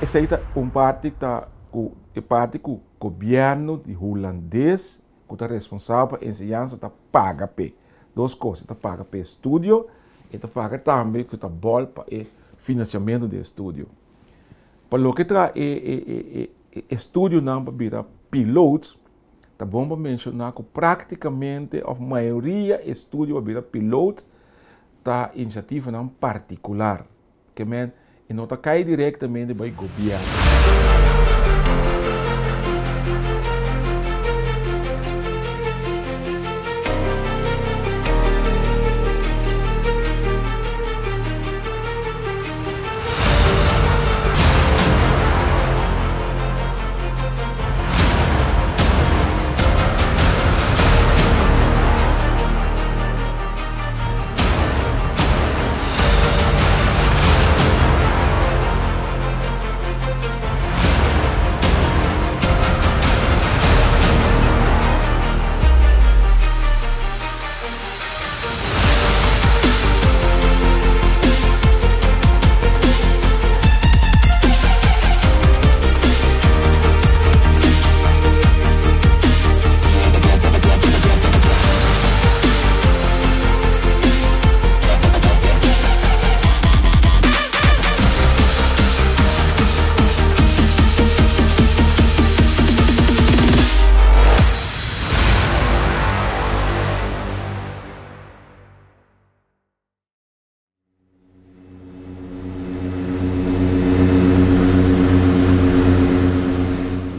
Esei ta un parti ta ku e parti ku gobièrnu di hulandes ku ta responsabel pa enseñansa ta paga p'e. Dos kos, e ta paga p'e estudio, e ta paga tambe ku ta bòl pa e finansiamentu di e estudio. Pa loke ta e e e estudionan pa bira piloot, ta bon pa menshoná ku práktikamente òf mayoria estudio pa bira piloot ta inisiativanan partikular. Ke men e no ta kai direktamente bai gobièrnu.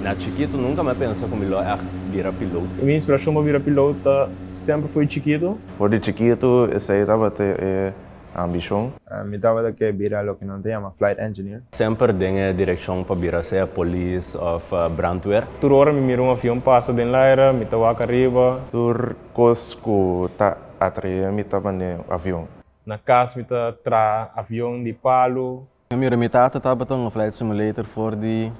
Na chikitu nunka mi a pensa ku mi lo ègt bira piloot. Mi inspirashon pa bira piloot ta semper fo'i chikitu. For di chikitu esei tabata e ambishon. Mi tabata ke bira loke nan ta yama flight engineer. Semper den e direkshon pa bira sea polis òf brandweer. Tur ora mi mira un avion pasa den laira, mi ta wak ariba. Tur kos ku ta atraé mi ta manera avion. Na kas mi ta traha avion di palu. Mi mira mi tata tabata un flight simulator for di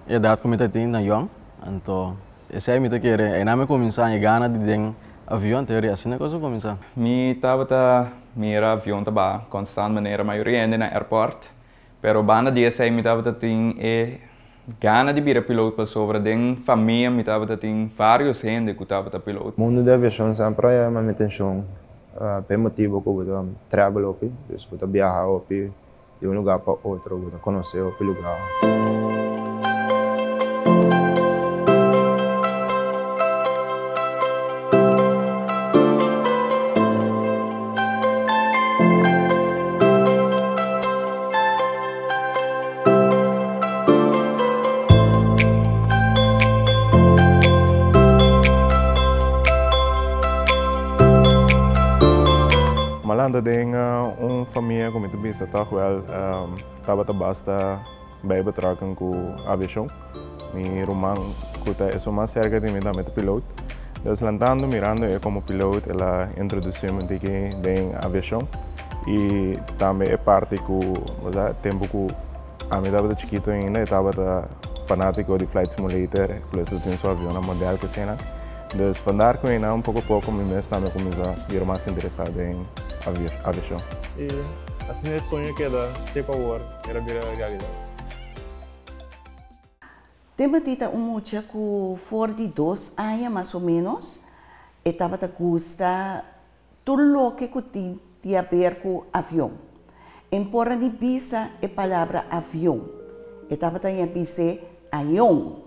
edat ku mi ta tin na yòn, anto esei mi ta kere einan mi kuminsá e gana di den avion te asina kos a kuminsá. Mi tabata mira avion ta baha konstant manera mayoria hende na airport, pero banda di esei mi tabata tin e gana di bira piloot pasobra den famia mi tabata tin varios hende ku tabata piloot. Mundu di aviashon semper a yama mi atenshon pa e motibu ku bo ta travel hopi, dus bo ta biaha hopi di un lugá pa otro, bo ta konosé hopi lugá. M'a lanta den un famia ku mi ta bisa tòg wèl tabata basta bij betrokken ku aviashon. Mi ruman ku ta esun mas serka di mi tambe ta piloot. Dus lantando mirando e komo piloot el a introdusí mi un tiki den aviashon i tambe e parti ku bo sa tempu ku ami tabata chikitu ainda e tabata fanátiko di flight simulator plus el tin su avionnan modèl ku eseinan. Dus vandaar ku einan poko poko mi mes tambe a kuminsá bira mas interesá den aviashon. I asina e soño keda te ku awor el a bira realidat. Timothy ta un mucha ku for di dos aña mas o ménos e tabata gusta tur loke ku tin di haber ku avion. En por a ni bisa e palabra avion, e tabata ya bis'é ayon.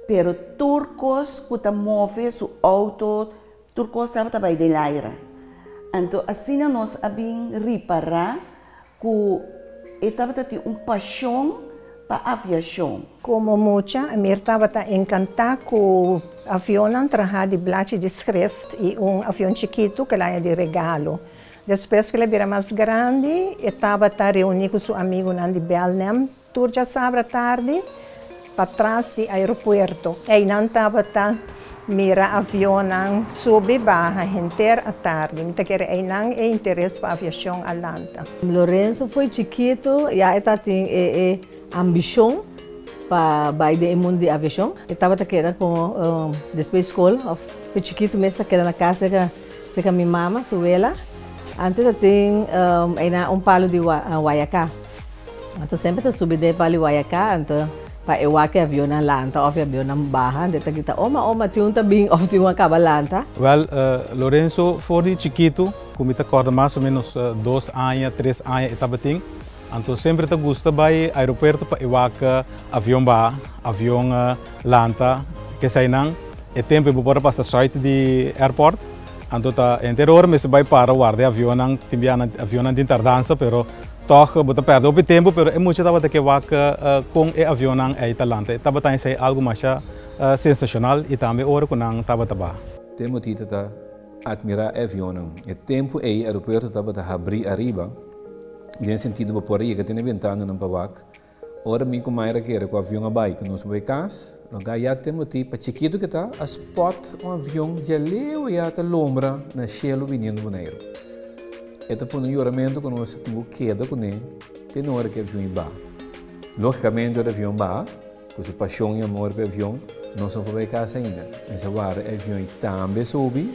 Pero tur kos ku ta move su outo, tur kos tabata bai den laira. Anto asina nos a bin ripará ku e tabata tin un pashon pa aviashon. Komo mucha, Amir tabata enkantá ku avionnan trahá di blachi di schrift i un avion chikitu ku el haña di regalo. Despues ku el a bira mas grandi, e tabata reuní ku su amigunan di Belnem Tur djasabra tardi patras di aeropuerto. Einan tabata mira avionnan subi baha henter atardi. Mi ta kere einan e interes pa aviashon a lanta. Lorenzo foi chikitu ya e tatin e e ambishon pa bai den e mundu di aviashon. E tabata keda komo despues skol of foi chikitu mes ta keda na kas serka serka mi mama su wela. Antes ta tin einan un palu di wayaká. Anto semper ta subi den Pali Wayaká, anto pa e wak e avionnan lanta òf e avionnan baha, anto e ta grita, Oma, oma, tin un ta bin òf tin un a kaba lanta. Wèl, Lorenzo for di chikitu, ku mi ta kòrda mas o ménos dos aña, tres aña e tabatin, anto semper ta gusta bai aeropuerto pa e wak avion baha, avion lanta, keseinan. E tempu ei bo por a pasa sùit di airport, anto ta henter ora mester bai para warda e avionnan, tin bia nan avionnan tin tardansa, pero tòg bo ta pèrdè hopi tempu, pero e mucha tabata ke wak kon e avionnan ei ta lanta. E tabata esei algu masha sensashonal i tambe ora ku nan tabata baha. Tempu Tita ta atmirá e avionnan. E tempu ei e aeropuerto tabata habrí ariba, den sentido bo por a yega te na e bentananan pa wak. Ora mi ku Mayra kere ku avion a bai ku nos bai kas, lo ya tempu ti pa chikitu ke ta a spot un avion dje leu ya ta lombra na shelu biniendo Boneiru. E ta pone un yoramentu ku nos tin ku keda kuné te na ora ku e avion i baha. Logikamente ora e avion baha, ku su pashon i amor pa e avion, nos no por bai kas ainda. Mester warda e avion i tambe subi.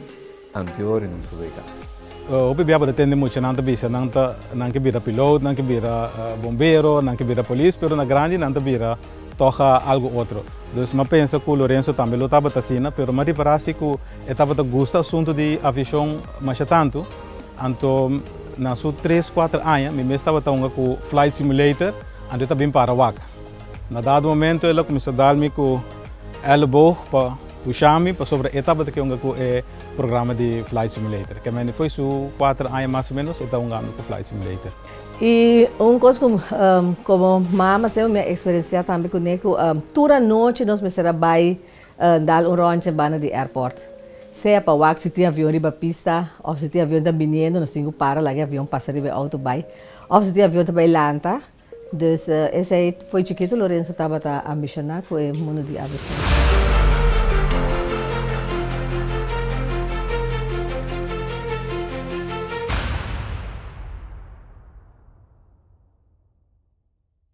Anteori nos por bay cas. Hopi bia bo ta tende muchanan ta bisa nan ta nan ke bira piloot, nan ke bira bombero, nan ke bira polis, pero na grandi nan ta bira tog algo otro. Dus m'a pensa ku Lorenzo tambe lo tabata asina, pero m'a ripara si ku e tabata gusta asuntu di aviashon masha tantu. Anto na su tres kuater aña mi mes tabata hunga ku flight simulator, anto e ta bin para wak. Na dado momento el a kuminsá dal mi ku elleboog pa Pusha mi pasobra e tabata ke hunga ku e programa di Flight Simulator. Ke mende foi su kuater aña mas o menos e ta hungando ku Flight Simulator. I un kos ku komo mama semper mi a eksperensiá tambe kuné ku tur anochi nos mester a bai dal un ròntje banda di airport. Sea pa wak si tin avion riba pista òf si tin avion ta biniendo nos tin ku para laga e avion pasa riba e outo bai òf si tin avion ta bai lanta. Dus esei foi chikitu Lorenzo tabata ambishoná ku e mundu di aviashon.